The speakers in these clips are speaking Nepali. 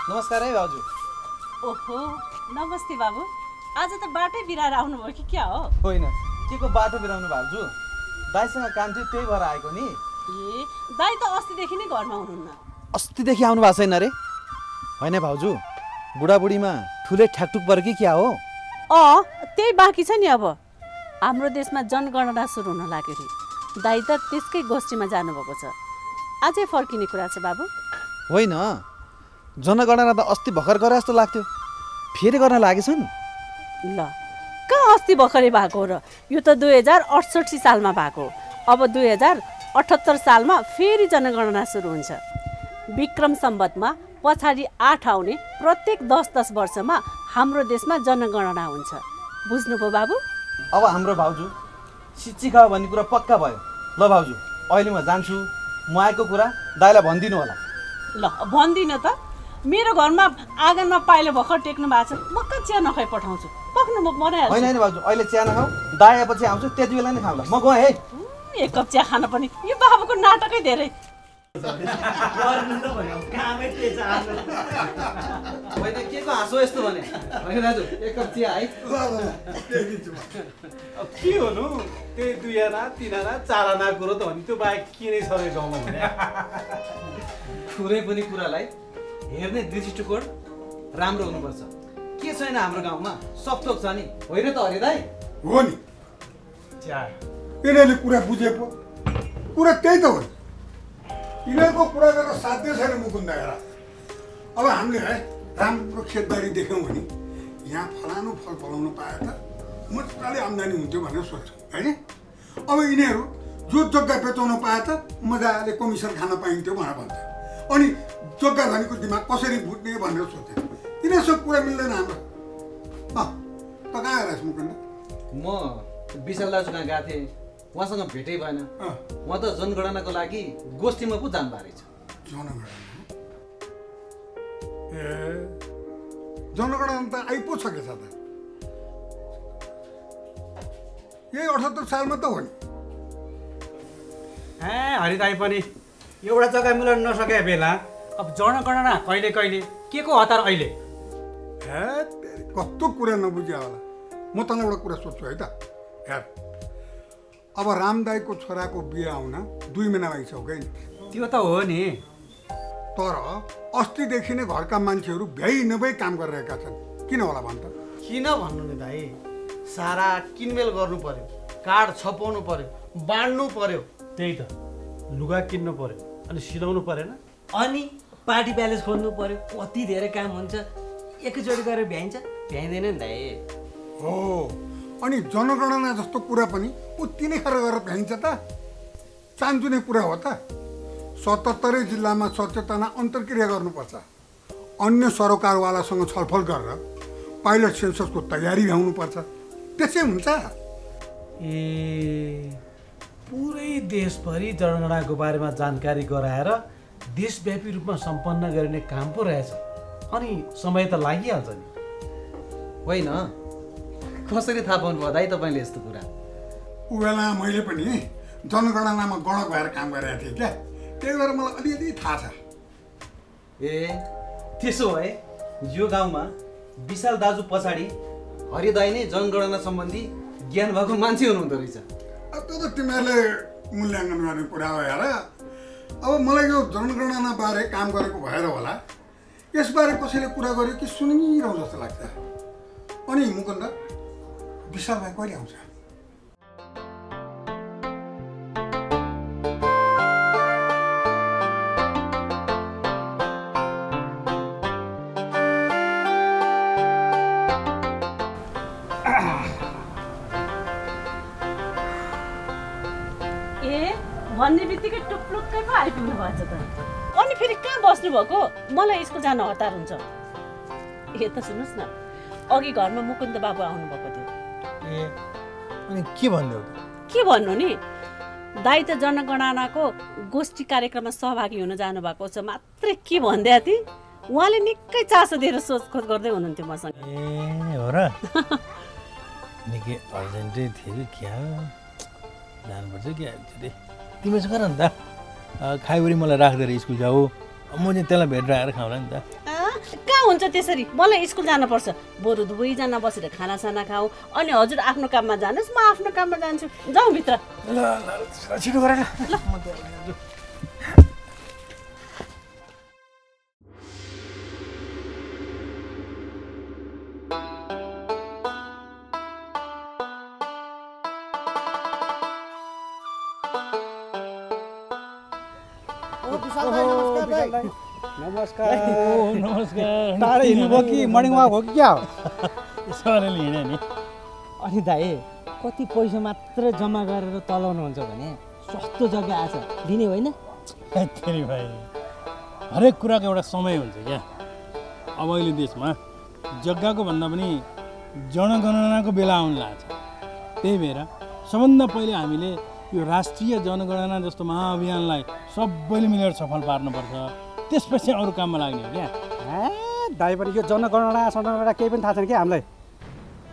नमस्कार है भाउजू। ओहो नमस्ते बाबु। आज त बाटै बिराएर आउनुभयो कि क्या हो? होइन, के को बाटो बिराउनु भाउजू? दाइसँग काम थियो त्यही भएर आएको नि। ए दाइ त अस्तिदेखि नै घरमा हुनुहुन्न। अस्तिदेखि आउनु भएको छैन रे? होइन भाउजू, बुढाबुढीमा ठुलै ठ्याकटुक पऱ्यो कि क्या हो? त्यही बाँकी छ नि। अब हाम्रो देशमा जनगणना सुरु हुन लाग्यो रे। दाइ त त्यसकै गोष्ठीमा जानुभएको छ। अझै फर्किने कुरा छ बाबु। होइन, जनगणना त अस्ति भर्खर गरे जस्तो लाग्थ्यो, फेरि गर्न लागेछन्। ल कहाँ अस्ति भर्खरै भएको र? यो त 2068 सालमा भएको। अब 2078 सालमा फेरि जनगणना सुरु हुन्छ। विक्रम सम्वतमा पछाडि 8 आउने प्रत्येक 10-10 वर्षमा हाम्रो देशमा जनगणना हुन्छ। बुझ्नुभयो बाबु? अब हाम्रो भाउजू शिक्षिका भन्ने कुरा पक्का भयो। ल भाउजू, अहिले म जान्छु। म आएको कुरा दाइलाई भनिदिनु होला। ल भन्दिनँ त। मेरो घरमा आँगनमा पाइलो भर्खर टेक्नु भएको छ। म कहाँ चिया नखाइ पठाउँछु। पक्नु म बनाइहाल्छु। होइन भाउजू, अहिले चिया नखाऊ, दाइ आएपछि आउँछु, त्यति बेला नै खाउँला। म गएँ है। एक कप चिया खान पनि यो बाबुको नाटकै धेरै। होइन, के को हाँसो यस्तो भने? होइन दाजु, एक कप चिया है। अब के हुनु, त्यही 2 आना 3 आना 4 आना कुरो त भने त्यो बाहेक के नै छ रे गाउँमा भने। कुनै पनि कुरालाई हेर्ने दृष्टिकोण राम्रो हुनुपर्छ। के छैन हाम्रो गाउँमा? सब थोक छ नि, होइन त हरे दाइ? हो नि, यिनीहरूले कुरा बुझे पो। कुरा त्यही त हो नि। यिनीहरूको कुरा गरेर साध्य छैन मुकुन्द हेर। अब हामीले है राम्रो खेतबारी देख्यौँ भने यहाँ फलानु फल फलाउनु पाए त मजाले आम्दानी हुन्थ्यो भनेर सोच्छौँ होइन। अब यिनीहरू जो जग्गा बेचाउनु पाए त मजाले कमिसन खान पाइन्थ्यो भनेर भन्छ। अनि जग्गा धनीको दिमाग कसरी बुझ्ने भनेर सोध्छ। यिनीहरूसँग कुरा मिल्दैन हाम्रो। त कहाँ आइरहेछ मुकुन्द? म विशाल दाजु कहाँ गएको थिएँ, उहाँसँग भेटै भएन। उहाँ त जनगणनाको लागि गोष्ठीमा पो जानुभएको रहेछ। जनगणना? ए जनगणना त आइपो सकेछ त। यही 78 सालमा त हो नि। हरिदाई पनि एउटा जग्गा मिलाउन नसके बेला अब जनगणना कहिले कहिले के को हतार अहिले? हे कस्तो कुरा नबुझ्या होला। म तँलाई एउटा कुरा सोध्छु है त हेर। अब रामदाईको छोराको बिहे आउन 2 महिना भइसक्यो नि। त्यो त हो नि, तर अस्तिदेखि नै घरका मान्छेहरू भ्याइ नभई काम गरिरहेका छन्। किन होला भन् त? किन भन्नु नि दाइ? सारा किनमेल गर्नु पर्यो, कार्ड छपाउनु पर्यो, बाँड्नु पर्यो। त्यही त, लुगा किन्नु पर्यो, अनि सिलाउनु परेन। अनि पार्टी प्यालेस खोल्नु पर्यो। कति धेरै काम हुन्छ। एकैचोटि गरेर भ्याइन्छ? भ्याइँदैन नि दाइ। हो, अनि जनगणना जस्तो कुरा पनि उति नै खर गरेर भ्याइन्छ त? चान्चुने कुरा हो त? 77 जिल्लामा सचेतना अन्तर्क्रिया गर्नुपर्छ। अन्य सरोकारवालासँग छलफल गरेर पाइलट सेन्ससको तयारी भ्याउनुपर्छ। त्यसै हुन्छ? ए पुरै देशभरि जनगणनाको बारेमा जानकारी गराएर देशव्यापी रूपमा सम्पन्न गरिने काम पो रहेछ। अनि समय त लागिहाल्छ नि। होइन, कसरी थाहा पाउनु भयो दाइ तपाईँले यस्तो कुरा? ऊ बेला मैले पनि जनगणनामा गणक भएर काम गरिरहेको थिएँ क्या। त्यही भएर मलाई अलिअलि थाहा छ। ए त्यसो भए यो गाउँमा विशाल दाजु पछाडि हरिदाई नै जनगणना सम्बन्धी ज्ञान भएको मान्छे हुनुहुँदो रहेछ। त्यो त तिमीहरूले मूल्याङ्कन गर्ने कुरा हो हेर। अब मलाई यो जनगणना बारे काम गरेको भएर होला यसबारे कसैले कुरा गर्यो कि सुनिरहँ जस्तो लाग्छ। अनि मुकुन्द, विशाल भाइ कहिले आउँछ? भन्ने बित्तिकै टुप्लुक्कै पो आइपुग्नु भएछ त। अनि फेरि कहाँ बस्नुभएको? मलाई स्कुल जान हतार हुन्छ। ए त सुन्नुहोस् न, अघि घरमा मुकुन्द बाबु आउनुभएको थियो। ए अनि के भन्नु? के भन्नु नि, दाइ त जनगणनाको गोष्ठी कार्यक्रममा सहभागी हुन जानुभएको छ मात्रै। के भन्दै थिए? उहाँले निकै चासो दिएर सोधखोज गर्दै हुनुहुन्थ्यो मसँग। ए हो र? निकै अर्जेन्टै थियो क्या? जानुपर्छ क्या रे? तिमीसँग र नि त खाइवरी मलाई राख्दै स्कुल जाऊ, म चाहिँ त्यसलाई भेटेर आएर खाउँला नि त। कहाँ हुन्छ त्यसरी? मलाई स्कुल जानुपर्छ। बरु दुवैजना बसेर खानासाना खाऊ अनि हजुर आफ्नो काममा जानुहोस्, म आफ्नो काममा जान्छु। जाउँ भित्र। ल छिटो गरेर ल। नमस्कार। टाढा हिँड्नुभयो कि मर्निङ वाक हो कि क्या हो? यसो गरेर हिँड्यो नि। अनि दाइ कति पैसा मात्र जम्मा गरेर तलाउनुहुन्छ भने सस्तो जग्गा आछ दिने होइन? फेरि भाइ हरेक कुराको एउटा समय हुन्छ क्या। अब अहिले देशमा जग्गाको भन्दा पनि जनगणनाको बेला आउनु लाग्छ। त्यही भएर सबभन्दा पहिले हामीले यो राष्ट्रिय जनगणना जस्तो महाअभियानलाई सबैले मिलेर सफल पार्नुपर्छ। त्यसपछि अरू काममा लाग्ने हो क्या। दाइ पनि यो जनगणना सनगणना केही पनि थाहा छैन क्या हामीलाई।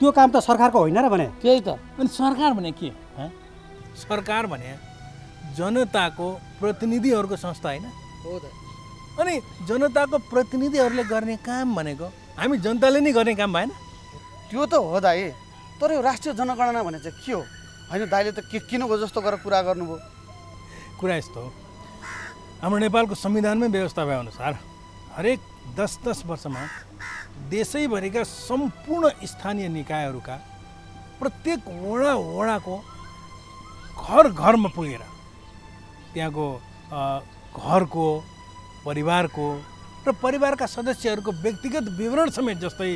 त्यो काम त सरकारको होइन र भने। त्यही त। अनि सरकार भने के? सरकार भने जनताको प्रतिनिधिहरूको संस्था होइन? हो त। अनि जनताको प्रतिनिधिहरूले गर्ने काम भनेको हामी जनताले नै गर्ने काम भएन? त्यो त हो दाइ, तर यो राष्ट्रिय जनगणना भने चाहिँ के हो? होइन दाइले त किनको जस्तो गरेर कुरा गर्नुभयो। कुरा यस्तो हो, हाम्रो नेपालको संविधानमै व्यवस्था भएअनुसार हरेक 10-10 वर्षमा देशैभरिका सम्पूर्ण स्थानीय निकायहरूका प्रत्येक वडाको घर घरमा पुगेर त्यहाँको घरको, परिवारको र परिवारका सदस्यहरूको व्यक्तिगत विवरण समेत जस्तै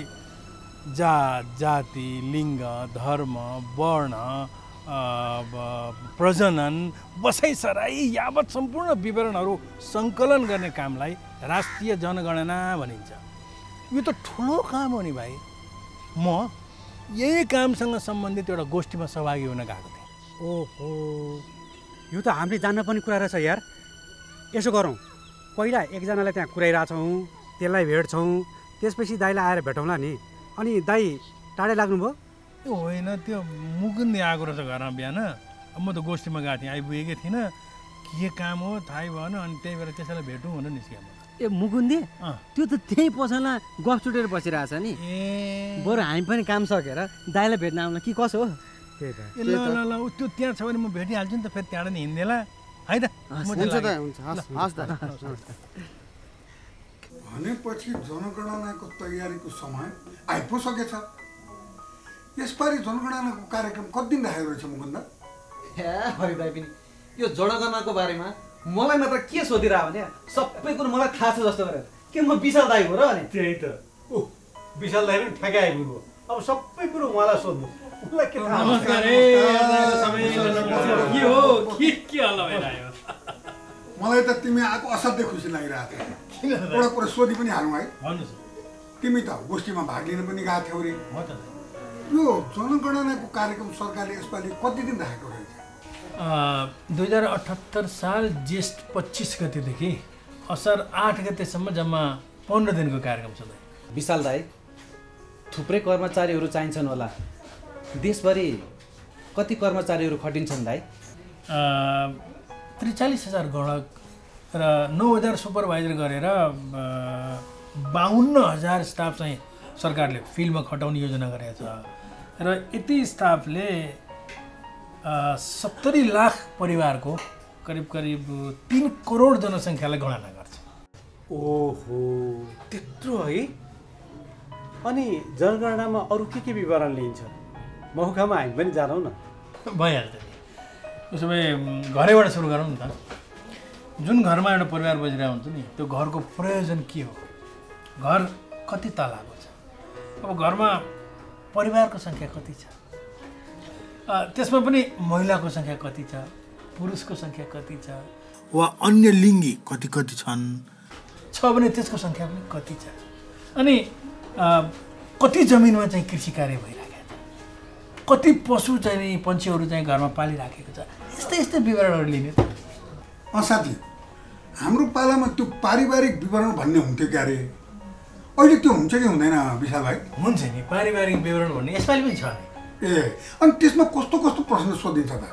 जात, जाति, लिङ्ग, धर्म, वर्ण, प्रजनन, बसाइसराई यावत सम्पूर्ण विवरणहरू सङ्कलन गर्ने कामलाई राष्ट्रिय जनगणना भनिन्छ। यो त ठुलो काम हो नि भाइ। म यही कामसँग सम्बन्धित एउटा गोष्ठीमा सहभागी हुन गएको थिएँ। ओहो, यो त हामीले जान्न पनि कुरा रहेछ यार। यसो गरौँ, पहिला एकजनालाई त्यहाँ कुराइरहेछौँ, त्यसलाई भेट्छौँ, त्यसपछि दाइलाई आएर भेटौँला नि। अनि दाइ टाढै लाग्नुभयो? त्यो होइन, त्यो मुकुन्दी आएको रहेछ घरमा बिहान। अब म त गोष्ठीमा गएको थिएँ, आइपुगेकै थिइनँ। के काम हो थाहै भएन। अनि त्यही भएर त्यसैलाई भेटौँ भनेर निस्केँ। ए मुकुन्दे, त्यो त त्यही पसलमा गफ छुटेर बसिरहेछ नि। बरु हामी पनि काम सकेर दाइलाई भेट्न आउँला कि कसो हो? त्यही त। ल ल ल, त्यो त्यहाँ छ भने म भेटिहाल्छु नि त। फेरि त्यहाँबाट नि हिँड्देला है त? हुन्छ त, हुन्छ। हस् दा। भनेपछि जनगणनाको तयारीको समय आइपुगेछ। यसपालि जनगणनाको कार्यक्रम कति दिन राखेको रहेछ मुकुन्द? हरि दाइ पनि यो जनगणनाको बारेमा मलाई मात्र के सोधिरह भने सबै कुरो मलाई थाहा छ जस्तो गरेर। के म विशाल दाइ हो र भने? त्यही त। विशाल दाइ पनि ठ्याक्कै आइपुग्यो। अब सबै कुरो उहाँलाई सोध्नु। उसलाई के थाहा? नमस्कार। के हो? के हल्ला भइरहेको? मलाई त तिमी आएको असाध्यै खुसी लागिरहेको थियो। एउटा कुरा सोधि पनि हालौँ है। भन्नुहोस्। तिमी त गोष्ठीमा भाग लिन पनि गएको थियौ रे। हो त। यो जनगणनाको कार्यक्रम सरकारले यसपालि कति दिन राखेको रहेछ? 2078 साल जेष्ठ 25 गतेदेखि असार 8 गतेसम्म जम्मा 15 दिनको कार्यक्रम छ। विशाल दाइ, थुप्रै कर्मचारीहरू चाहिन्छन् होला। देशभरि कति कर्मचारीहरू खटिन्छन् दाइ? 43,000 गणक र 9,000 सुपरभाइजर गरेर 52,000 स्टाफ चाहिँ सरकारले फिल्डमा खटाउने योजना गरेको छ। र यति स्टाफले 70 लाख परिवारको करिब 3 करोड जनसङ्ख्यालाई गणना गर्छ। ओहो, त्यत्रो है? अनि जनगणनामा अरू के विवरण लिन्छ? मौकामा हामी पनि जानौँ न। भइहाल्छ नि। उसो भए घरैबाट सुरु गरौँ नि त। जुन घरमा एउटा परिवार बसिरहेको हुन्छ नि, त्यो घरको प्रयोजन के हो? घर कति तलाको छ? अब घरमा परिवारको सङ्ख्या कति छ? त्यसमा पनि महिलाको सङ्ख्या कति छ? पुरुषको सङ्ख्या कति छ? वा अन्य लिङ्गी कति छन्? छ भने त्यसको सङ्ख्या पनि कति छ? अनि कति जमिनमा चाहिँ कृषि कार्य भइरहेको छ? कति पशु चाहिँ पन्छीहरू चाहिँ घरमा पालिराखेको छ? यस्तै विवरणहरू लिने त। साथी, हाम्रो पालामा त्यो पारिवारिक विवरण भन्ने हुन्थ्यो क्या अरे? अहिले त्यो हुन्छ कि हुँदैन विशाल भाइ? हुन्छ नि, पारिवारिक विवरण भन्ने यसपालि पनि छ नि। ए, अनि त्यसमा कस्तो प्रश्न सोधिन्छ त?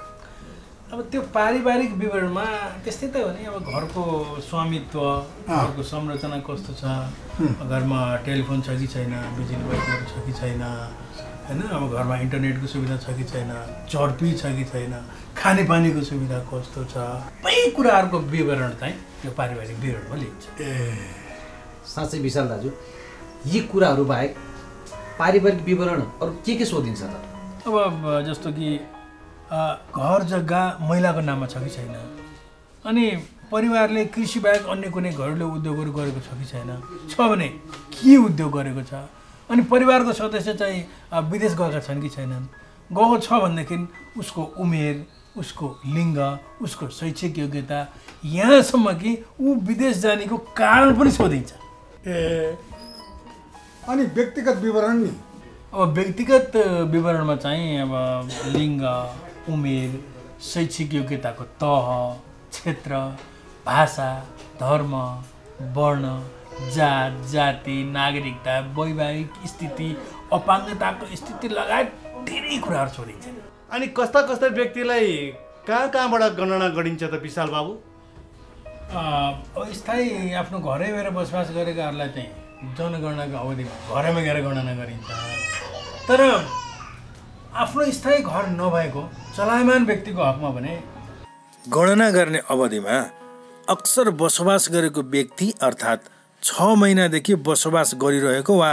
अब त्यो पारिवारिक विवरणमा त्यस्तै त हो नि। अब घरको स्वामित्व, घरको संरचना कस्तो छ, घरमा टेलिफोन छ कि छैन, बिजुली बत्तीहरू छ कि छैन, होइन, अब घरमा इन्टरनेटको सुविधा छ कि छैन, चर्पी छ कि छैन, खानेपानीको सुविधा कस्तो छ, सबै कुराहरूको विवरण चाहिँ यो पारिवारिक विवरणमा लिन्छ। साँच्चै विशाल दाजु, यी कुराहरू बाहेक पारिवारिक विवरण अरू के सोधिन्छ त? अब जस्तो कि घर जग्गा महिलाको नाममा छ कि छैन, अनि परिवारले कृषि बाहेक अन्य कुनै घरेलु उद्योगहरू गरेको छ कि छैन, छ भने के उद्योग गरेको छ, अनि परिवारको सदस्य चाहिँ विदेश गएका छन् कि छैनन्, गएको छ भनेदेखि उसको उमेर, उसको लिङ्ग, उसको शैक्षिक योग्यता, यहाँसम्म कि ऊ विदेश जानेको कारण पनि सोधिन्छ। अनि व्यक्तिगत विवरण नि? अब व्यक्तिगत विवरणमा चाहिँ अब लिङ्ग, उमेर, शैक्षिक योग्यताको तह, क्षेत्र, भाषा, धर्म, वर्ण, जात, जाति, नागरिकता, वैवाहिक स्थिति, अपाङ्गताको स्थिति लगायत धेरै कुराहरू सोधिन्छ। अनि कस्ता कस्ता व्यक्तिलाई कहाँबाट गणना गरिन्छ त विशाल बाबु? अस्थायी आफ्नो घरै गएर बसोबास गरेकाहरूलाई चाहिँ जनगणनाको अवधिमा घरैमा गएर गणना गरिन्छ। तर आफ्नो स्थायी घर नभएको चलायमान व्यक्तिको हकमा भने गणना गर्ने अवधिमा अक्सर बसोबास गरेको व्यक्ति अर्थात् 6 महिनादेखि बसोबास गरिरहेको वा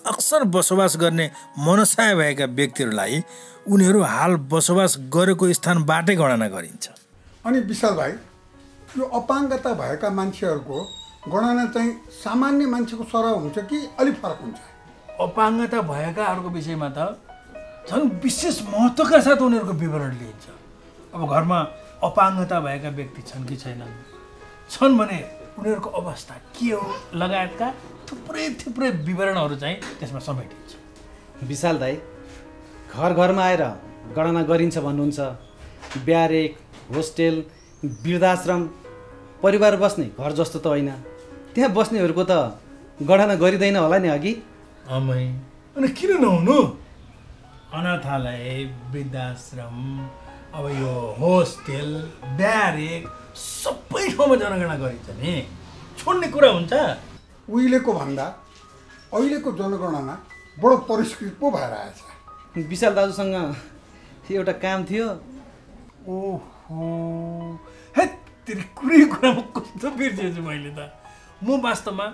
अक्सर बसोबास गर्ने मनसाय भएका व्यक्तिहरूलाई उनीहरू हाल बसोबास गरेको स्थानबाटै गणना गरिन्छ। अनि विशाल भाइ, यो अपाङ्गता भएका मान्छेहरूको गणना चाहिँ सामान्य मान्छेको सरह हुन्छ कि अलिक फरक हुन्छ? अपाङ्गता भएकाहरूको विषयमा त झन् विशेष महत्त्वका साथ उनीहरूको विवरण लिइन्छ। अब घरमा अपाङ्गता भएका व्यक्ति छन् कि छैनन्, छन् भने उनीहरूको अवस्था के हो लगायतका थुप्रै विवरणहरू चाहिँ त्यसमा समेटिन्छ। विशाल दाइ, घर घरमा आएर गणना गरिन्छ भन्नुहुन्छ। ब्यारेक, होस्टेल, वृद्धाश्रम, परिवार बस्ने घर जस्तो त होइन, त्यहाँ बस्नेहरूको त गणना गरिँदैन होला नि अघि? अनि किन नहुनु? अनाथालय, वृद्धाश्रम, अब यो होस्टेल, ब्यारेक सबै ठाउँमा जनगणना गरिन्छ नि, छोड्ने कुरा हुन्छ? उहिलेको भन्दा अहिलेको जनगणना बडो परिष्कृत पो भएर आएछ। विशाल दाजुसँग एउटा काम थियो। ओहो, हे तेरो कुरामा कस्तो बिर्सेछु मैले त। म वास्तवमा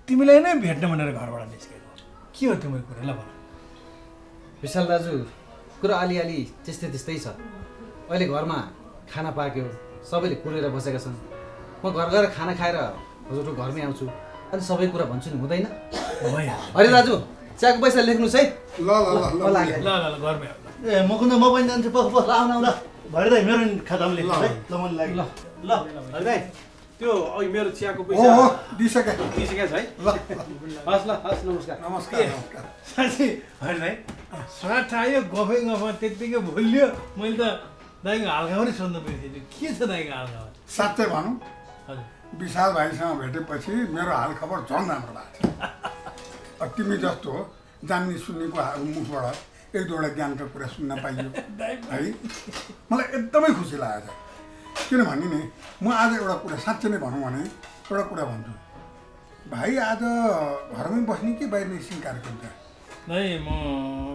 तिमीलाई नै भेट्न भनेर घरबाट निस्केको। के हो तिम्रो कुरा, ल भन। विशाल दाजु, कुरा अलिअलि त्यस्तै छ। अहिले घरमा खाना पाक्यो, सबैले कुरेर बसेका छन्। म घर गएर खाना खाएर हजुरको घरमै आउँछु, अनि सबै कुरा भन्छु नि, हुँदैन? अरे दाजु, चियाको पैसा लेख्नुहोस् है। ल घरमै आऊ। ए म पनि जान्छु, आउन भरे दाइ मेरो खातामा लेख्नु है। ल मैले लाग्यो। ल भरे दाइ, त्यो अघि मेरो चियाको पैसा दिइसके छ है। ल हस् नमस्कार। नमस्कार। साँच्चै होइन है, स्वाट आयो गफै त्यत्तिकै भुल्यो। मैले त दाइको हालखबर सोध्नु बिर्सेछु, के छ दाइको हालखबर? साँच्चै भनौँ, हजुर, विशाल भाइसँग भेटेपछि मेरो हालखबर झन् राम्रो भएको छ। तिमी जस्तो जान्ने सुन्नेको मुखबाट एक दुईवटा ज्ञानका कुरा सुन्न पाइयो है, मलाई एकदमै खुसी लागेको छ। किनभने नि, म आज एउटा कुरा साँच्चै नै भनौँ भने एउटा कुरा भन्छु, भाइ आज घरमै बस्ने कि बाहिर निस्किने कार्यक्रम छ? नै म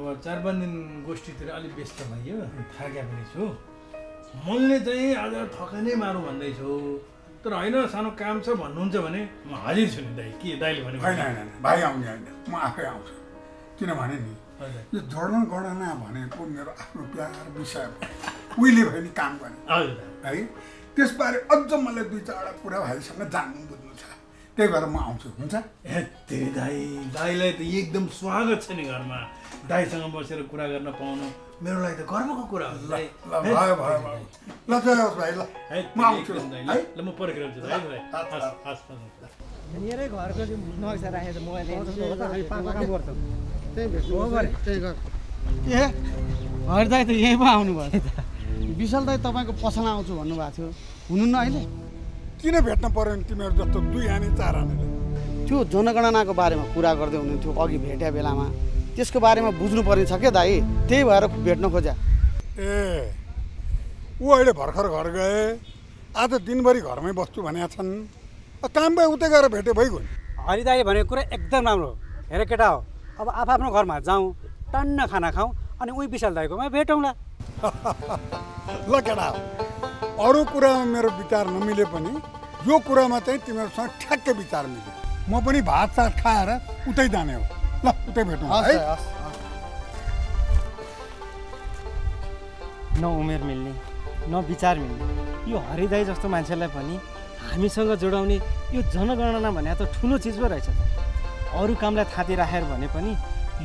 अब 4-5 दिन गोष्ठीतिर अलिक व्यस्त भइयो, थाकेको पनि छु। मैले चाहिँ आज थकाइ नै मारौँ भन्दैछु, तर होइन सानो काम छ भन्नुहुन्छ भने म हाजिर छु नि दाइ। के दाइले भने? होइन भाइ आउने होइन, म आफै आउँछु। किनभने नि यो जनगणना भनेको मेरो आफ्नो प्यार विषय उहिले भयो नि काम गर्ने है, त्यसबारे अझ मलाई 2-4वटा कुरा भाइसँग जान्नु बुझ्नु छ, त्यही भएर म आउँछु। हुन्छ? दाइलाई त एकदम स्वागत छ नि घरमा। दाइसँग बसेर कुरा गर्न पाउनु मेरो लागि त गर्वको कुरा हो। ल भयो ल जाओस् भाइ, ल म आउँछु है। ल म पर्खेर आउँछु दाइ। मेरै घरको चाहिँ नक्सा राखेको छ, मोबाइल काम गर्छ। ए हर दाइ त यहीँ पो आउनुभयो त। विशाल दाइ तपाईँको पसलमा आउँछु भन्नुभएको थियो, हुनुहुन्न अहिले? किन भेट्न पर्यो नि तिमीहरू जस्तो 2 आने 4 आनेले? त्यो जनगणनाको बारेमा कुरा गर्दै हुनुहुन्थ्यो अघि भेट्या बेलामा, त्यसको बारेमा बुझ्नु पर्ने छ क्या दाइ, त्यही भएर भेट्न खोज्या। ए ऊ अहिले भर्खर घर गए, आज दिनभरि घरमै बस्छु भनेका छन्। काम भए उतै गएर भेटे भइगयो नि। हरि दाइले भनेको कुरा एकदम राम्रो हो। हेर केटा हो, अब आफ्नो घरमा जाउँ, टन्न खाना खाउँ, अनि उही विशाल दाइकोमा भेटौँला। ल केटा हो, अरू कुरामा मेरो विचार नमिले पनि यो कुरामा चाहिँ तिमीहरूसँग ठ्याक्कै विचार मिल्यो। म पनि भात सात खाएर उतै जाने हो। ल उतै भेटौँ है। न उमेर मिल्ने न विचार मिल्ने यो हरिदाई जस्तो मान्छेलाई पनि हामीसँग जोडाउने यो जनगणना भने त ठुलो चिज पो रहेछ। अरू कामलाई थाती राखेर भने पनि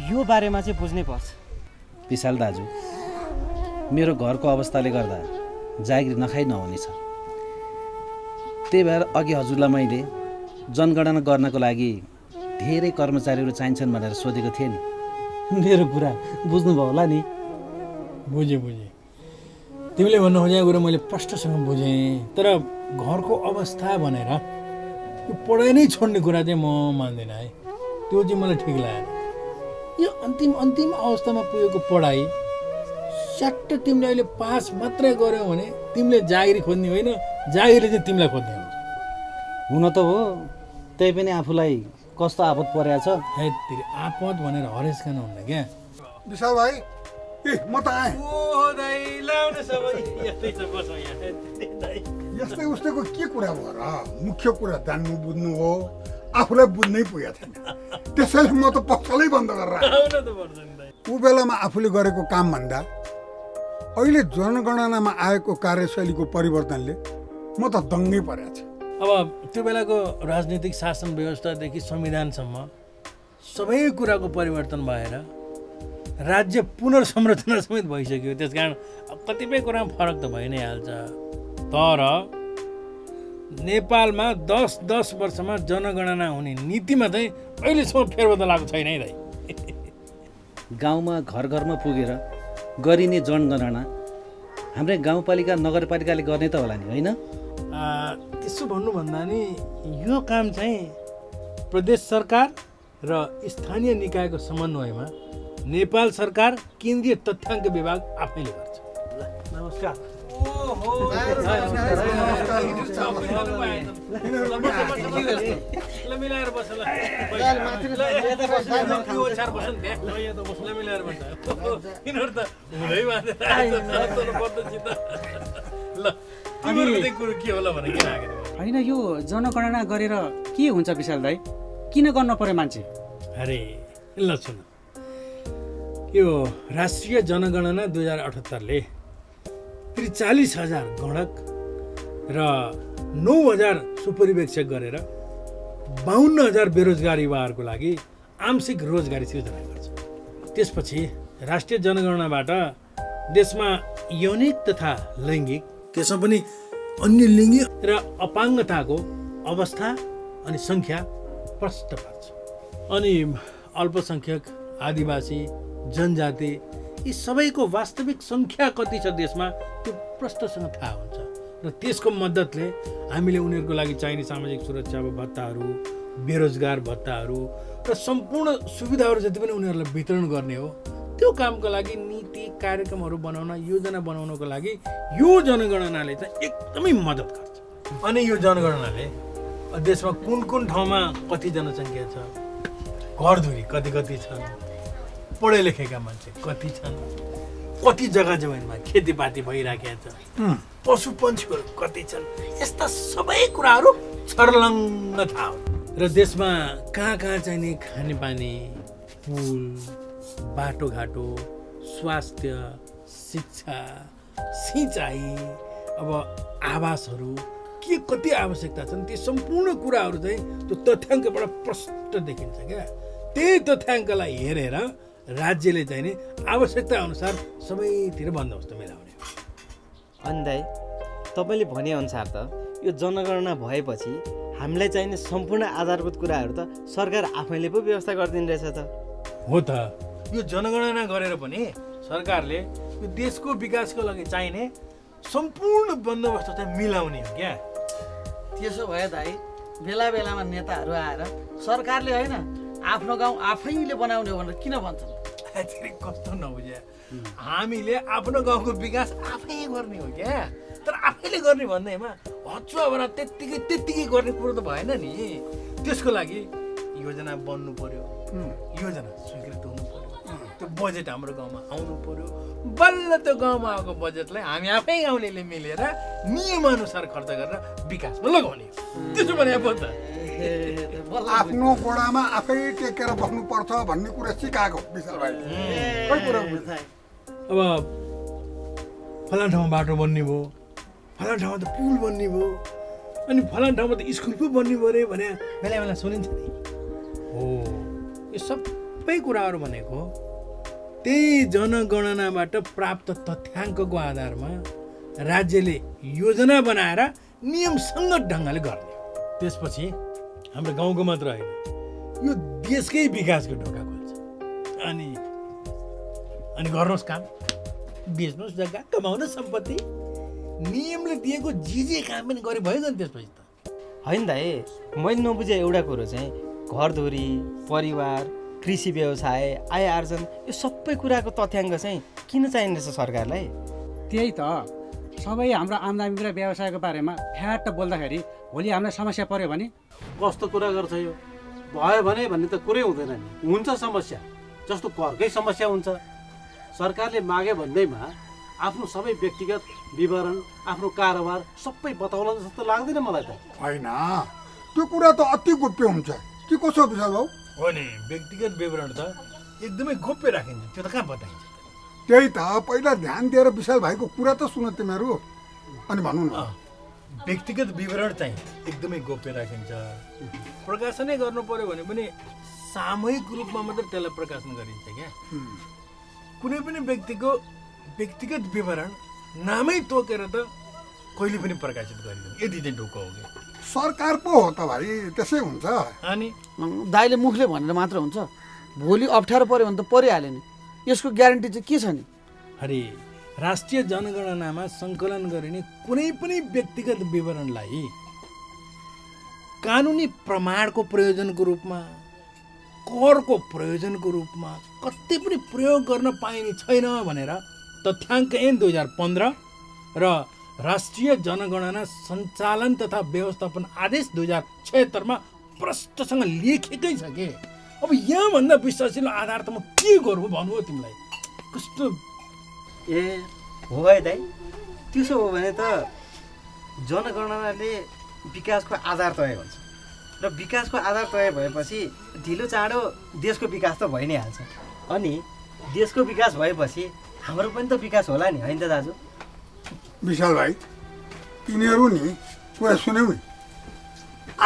यो बारेमा चाहिँ बुझ्नै पर्छ। विशाल दाजु, मेरो घरको अवस्थाले गर्दा जागिर नखाइ नहुनेछ। त्यही भएर अघि हजुरलाई मैले जनगणना गर्नको लागि धेरै कर्मचारीहरू चाहिन्छन् भनेर सोधेको थिएँ नि। मेरो कुरा बुझ्नुभयो होला नि? बुझेँ। तिमीले भन्नु खोजेको कुरा मैले प्रष्टसँग बुझेँ, तर घरको अवस्था भनेर यो पढाइ नै छोड्ने कुरा चाहिँ म मान्दिनँ है। त्यो चाहिँ मलाई ठिक लागेन। यो अन्तिम अवस्थामा पुगेको पढाइ स्याट्ट तिमीले अहिले पास मात्रै गऱ्यौ भने तिमीले जागिरी खोज्ने होइन, जागिरी चाहिँ तिमीलाई खोज्ने हुन्छ। हुन त हो, त्यही पनि आफूलाई कस्तो आपत परेको छ। हेत्तेरी आपत भनेर हरेस खान हुन्न क्या। विशाल भाइ, म त आएँ। यस्तै उस्तैको के कुरा भयो र? मुख्य कुरा जान्नु बुझ्नु हो, आफूलाई बुझ्नै पुगेको छैन। त्यसैले म त पसलै बन्द गरेर ऊ बेलामा आफूले गरेको कामभन्दा अहिले जनगणनामा आएको कार्यशैलीको परिवर्तनले म त दङ्गै परेको छु। अब त्यो बेलाको राजनीतिक शासन व्यवस्थादेखि संविधानसम्म सबै कुराको परिवर्तन भएर राज्य पुनर्संरचना समेत भइसक्यो। त्यस कारण कतिपय कुरामा फरक त भइ नै हाल्छ। तर नेपालमा 10 वर्षमा जनगणना हुने नीतिमा चाहिँ अहिलेसम्म फेरबदल आएको छैन है दाइ। गाउँमा घर घरमा पुगेर गरिने जनगणना हाम्रै गाउँपालिका नगरपालिकाले गर्ने त होला नि, होइन? त्यसो भन्नुभन्दा नि यो काम चाहिँ प्रदेश सरकार र स्थानीय निकायको समन्वयमा नेपाल सरकार केन्द्रीय तथ्याङ्क विभाग आफैले गर्छ। नमस्कार। होइन, यो जनगणना गरेर के हुन्छ विशाल दाइ? किन गर्न पर्यो मान्छे? अरे ल सुन, यो राष्ट्रिय जनगणना 2078ले 43,000 गणक र 9,000 सुपरिवेक्षक गरेर 52,000 बेरोजगार युवाहरूको लागि आंशिक रोजगारी सृजना गर्छ। त्यसपछि राष्ट्रिय जनगणनाबाट देशमा यौनिक तथा लैङ्गिक, त्यसमा पनि अन्य लिङ्गी र अपाङ्गताको अवस्था अनि सङ्ख्या प्रष्ट पार्छ। अनि अल्पसङ्ख्यक, आदिवासी, जनजाति यी सबैको वास्तविक सङ्ख्या कति छ देशमा त्यो प्रष्टसँग थाहा हुन्छ। र त्यसको मद्दतले हामीले उनीहरूको लागि चाहिने सामाजिक सुरक्षा भत्ताहरू, बेरोजगार भत्ताहरू र सम्पूर्ण सुविधाहरू जति पनि उनीहरूलाई वितरण गर्ने हो, त्यो कामको लागि नीति कार्यक्रमहरू बनाउन, योजना बनाउनको लागि यो जनगणनाले चाहिँ एकदमै मद्दत गर्छ। अनि यो जनगणनाले देशमा कुन ठाउँमा कति जनसङ्ख्या छ, घरधुरी कति छन्, पढे लेखेका मान्छे कति छन्, कति जग्गा जमिनमा खेतीपाती भइराखेको छ, पशु पन्छीहरू कति छन्, यस्ता सबै कुराहरू छर्लङ्ग थाहा हुन्छ। र देशमा कहाँ चाहिने खानेपानी, पुल, बाटोघाटो, स्वास्थ्य, शिक्षा, सिँचाइ, अब आवासहरू के कति आवश्यकता छन्, ती सम्पूर्ण कुराहरू चाहिँ त्यो तथ्याङ्कबाट प्रष्ट देखिन्छ क्या। त्यही तथ्याङ्कलाई हेरेर राज्यले चाहिँ नि आवश्यकता अनुसार सबैतिर बन्दोबस्त मिलाउने। अनि दाइ, तपाईँले भनेअनुसार त यो जनगणना भएपछि हामीलाई चाहिने सम्पूर्ण आधारभूत कुराहरू त सरकार आफैले पो व्यवस्था गरिदिने रहेछ त? हो त, यो जनगणना गरेर पनि सरकारले यो देशको विकासको लागि चाहिने सम्पूर्ण बन्दोबस्त चाहिँ मिलाउने हो क्या। त्यसो भए दाइ, बेला बेलामा नेताहरू आएर सरकारले होइन आफ्नो गाउँ आफैले बनाउने हो भनेर किन भन्छन्? भन्दाखेरि कस्तो नबुझ्या हामीले आफ्नो गाउँको विकास आफै गर्ने हो क्या तर आफैले गर्ने भन्दैमा हचुवाबाट त्यत्तिकै गर्ने कुरो त भएन नि त्यसको लागि योजना बन्नु पर्यो योजना स्वीकृत हुनु पर्यो त्यो बजेट हाम्रो गाउँमा आउनु पर्यो बल्ल त्यो गाउँमा आएको बजेटलाई हामी आफै गाउँलेले मिलेर नियमअनुसार खर्च गरेर विकासमा लगाउने त्यसो भने पो त आफ्नो गोडामा आफै टेकेर बस्नुपर्छ भन्ने कुरा सिकाएको विशाल भाइ अब फलान ठाउँमा बाटो बन्ने भयो फलान ठाउँमा त पुल बन्ने भयो अनि फलान ठाउँमा त स्कुल पो बन्ने भयो अरे भने बेला बेला सुनिन्छ नि हो यो सबै कुराहरू भनेको त्यही जनगणनाबाट प्राप्त तथ्याङ्कको आधारमा राज्यले योजना बनाएर नियमसङ्गत ढङ्गले गर्ने त्यसपछि हाम्रो गाउँको मात्र होइन यो देशकै विकासको ढोका खोल्छ अनि गर्नुहोस् काम बेच्नुहोस् जग्गा कमाउनुहोस् सम्पत्ति नियमले दिएको जे काम पनि गरे भयो नि त्यसपछि त होइन दाइ मैले नबुझे एउटा कुरो चाहिँ घरधुरी परिवार कृषि व्यवसाय आय आर्जन यो सबै कुराको तथ्याङ्क चाहिँ किन चाहिँदैछ सरकारलाई त्यही त सबै हाम्रो आम्दानी र व्यवसायको बारेमा फ्याट बोल्दाखेरि भोलि हामीलाई समस्या पर्यो भने कस्तो कुरा गर्छ यो भयो भने भन्ने त कुरै हुँदैन नि हुन्छ समस्या जस्तो घरकै समस्या हुन्छ सरकारले मागे भन्दैमा आफ्नो सबै व्यक्तिगत विवरण आफ्नो कारोबार सबै बताउला जस्तो लाग्दैन मलाई त होइन त्यो कुरा त अति गोप्य हुन्छ के कसो विशाल भाउ हो नि व्यक्तिगत विवरण त एकदमै गोप्य राखिन्छ त्यो त कहाँ बताइन्छ त्यही त पहिला ध्यान दिएर विशाल भाइको कुरा त सुन तिमीहरू अनि भनौँ न व्यक्तिगत विवरण चाहिँ एकदमै गोप्य राखिन्छ प्रकाशनै गर्नु पर्यो भने पनि सामूहिक रूपमा मात्र त्यसलाई प्रकाशन गरिन्छ क्या कुनै पनि व्यक्तिको व्यक्तिगत विवरण नामै तोकेर त कहिले पनि प्रकाशित गरिँदैन यदि चाहिँ ढुक्क हो कि सरकार पो हो त भाइ त्यसै हुन्छ अनि दाइले मुखले भनेर मात्र हुन्छ भोलि अप्ठ्यारो पर्यो भने त परिहाल्यो नि यसको ग्यारेन्टी चाहिँ के छ नि अरे राष्ट्रिय जनगणनामा सङ्कलन गरिने कुनै पनि व्यक्तिगत विवरणलाई कानुनी प्रमाणको प्रयोजनको रूपमा करको प्रयोजनको रूपमा कतै पनि प्रयोग गर्न पाइने छैन भनेर तथ्याङ्क ऐन 2015 र राष्ट्रिय जनगणना सञ्चालन तथा व्यवस्थापन आदेश 2076 मा प्रष्टसँग लेखेकै छ के अब यहाँभन्दा विश्वासिलो आधार त म के गरौँ भन्नु हो तिमीलाई कस्तो ए हो है दाइ त्यसो हो भने त जनगणनाले विकासको आधार तय हुन्छ र विकासको आधार तय भएपछि ढिलो चाँडो देशको विकास त भइ नै हाल्छ अनि देशको विकास भएपछि हाम्रो पनि त विकास होला नि होइन त दाजु विशाल भाइ यिनीहरू नि कुरा सुन्यौ नि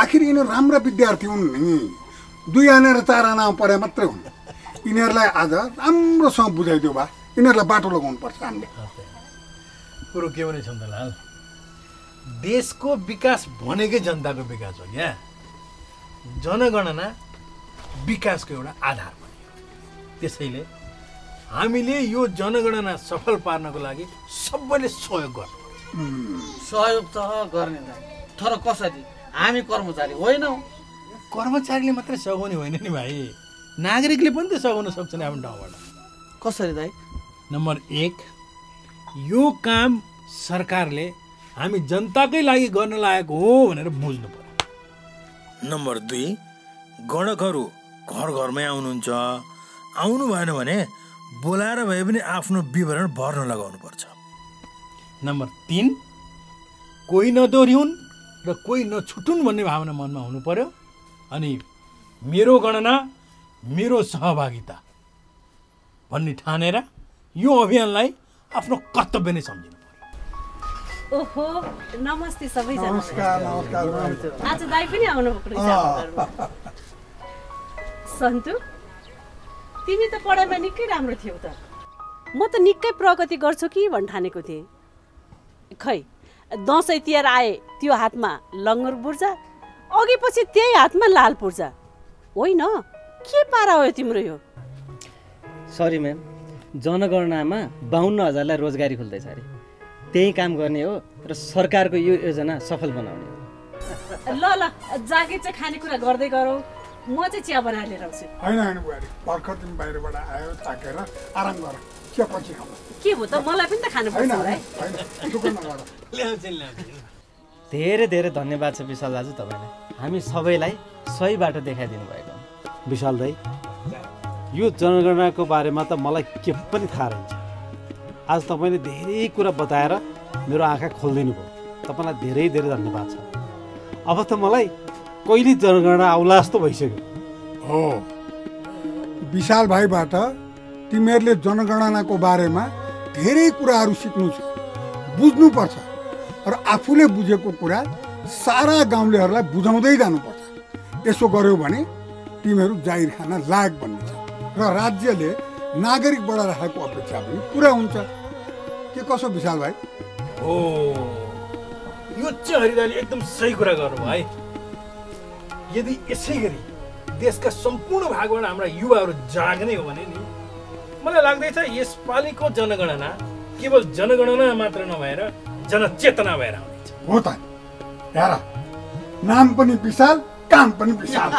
आखिर यिनीहरू राम्रा विद्यार्थी हुन् नि 2 आना र 4 आना पढे मात्रै हुन् यिनीहरूलाई आज राम्रोसँग बुझाइदियो भए यिनीहरूलाई बाटो लगाउनु पर्छ हामीले कुरो के भने छन्दलाल देशको विकास भनेकै जनताको विकास हो क्या जनगणना विकासको एउटा आधार बन्यो त्यसैले हामीले यो जनगणना सफल पार्नको लागि सबैले सहयोग गर्नुपर्छ सहयोग त गर्ने तर कसरी हामी कर्मचारी होइनौँ कर्मचारीले मात्रै सघाउने होइन नि भाइ नागरिकले पनि त सघाउन सक्छन् आफ्नो ठाउँबाट कसरी दाइ नम्बर 1 यो काम सरकारले हामी जनताकै लागि गर्न लागेको हो भनेर बुझ्नु पर्यो नम्बर 2 गणकहरू घर घरमै आउनुहुन्छ आउनु भएन भने बोलाएर भए पनि आफ्नो विवरण भर्न लगाउनु पर्छ नम्बर 3 कोही नदोहोऱ्याउन् र कोही नछुटुन् भन्ने भावना मनमा हुनु पर्यो अनि मेरो गणना मेरो सहभागिता भन्ने ठानेर यो अभियानलाई आफ्नो कर्तव्य नै सम्झिनु पर्यो ओहो नमस्ते सबैजना नमस्कार आज दाइ पनि आउनु भएको रहेछ सन्तु तिमी त पढाइमा निकै राम्रो थियौ त म त निकै प्रगति गर्छु कि भन्न ठानेको थिएँ खै दसैँ तिहार आए त्यो हातमा लङ्गर पूर्जा अघि पछि त्यही हातमा लाल पूर्जा होइन के पारा हो तिम्रो यो सरी म्याम जनगणनामा 52,000लाई रोजगारी खुल्दैछ अरे त्यही काम गर्ने हो र सरकारको यो योजना सफल बनाउने हो ल ल जागिर चाहिँ खानेकुरा गर्दै गरौँ म चाहिँ चिया बनाएर लिएर आउँछु। होइन बुहारी, भर्खर तिमी बाहिरबाट आयो थाकेर आराम गर, चिया पछि खाऊ। के भयो त, मलाई पनि त खानु पर्छ है। धेरै धेरै धन्यवाद छ विशाल दाजु तपाईँलाई, हामी सबैलाई सही बाटो देखाइदिनु भएको। विशाल दाई, यो जनगणनाको बारेमा त मलाई के पनि थाहा रहन्छ। आज तपाईँले धेरै कुरा बताएर मेरो आँखा खोलिदिनु भयो, तपाईँलाई धेरै धेरै धन्यवाद छ। अब त मलाई कहिले जनगणना आउला जस्तो भइसक्यो। हो, विशाल भाइबाट तिमीहरूले जनगणनाको बारेमा धेरै कुराहरू सिक्नु छ, बुझ्नुपर्छ र आफूले बुझेको कुरा सारा गाउँलेहरूलाई बुझाउँदै जानुपर्छ। यसो गर्यो भने तिमीहरू जागिर खान लायक बन्नेछ र राज्यले नागरिकबाट राखेको अपेक्षा पनि पुरा हुन्छ। के कसो विशाल भाइ? हो, यो चाहिँ हरिदाले एकदम सही कुरा गर्नुभयो है। यदि यसै गरी देशका सम्पूर्ण भागबाट हाम्रा युवाहरू जाग्ने हो भने नि मलाई लाग्दैछ यसपालिको जनगणना केवल जनगणना मात्र नभएर जनचेतना भएर आउनेछ। हो त यार, नाम पनि विशाल, काम पनि विशाल।